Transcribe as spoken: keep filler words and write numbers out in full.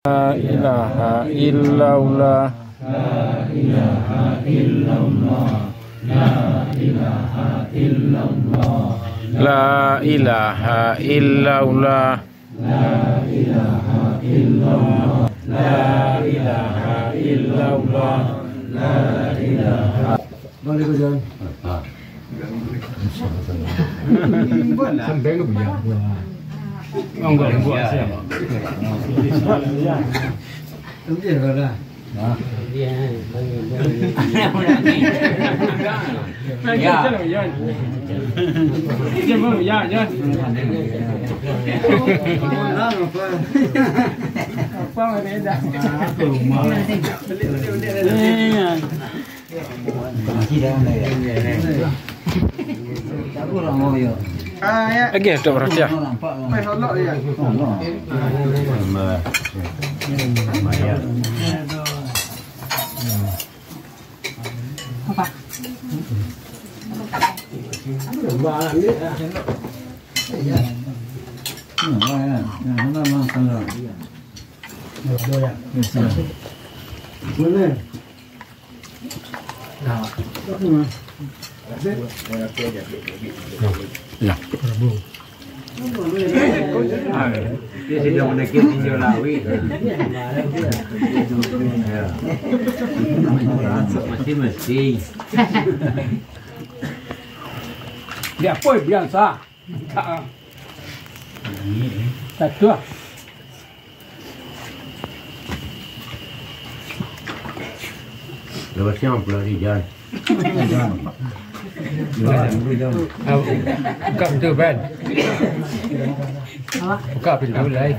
La ilaha illallah. La ilaha illallah. La ilaha illallah. La ilaha illallah. La ilaha. Balik ke jalan. Sampai ke bujang. Oh, enggak, enggak, siap. Sampai ke dah. Ya. Lagi ada berarti ya. Ya. Dia sedang menakik tinjau lawik. Ya. Masih mesti. Dia apa biasa? Satu lah. Lepas siang pulang ni, Jan. Buka pintu, Ben. Buka pintu, lai.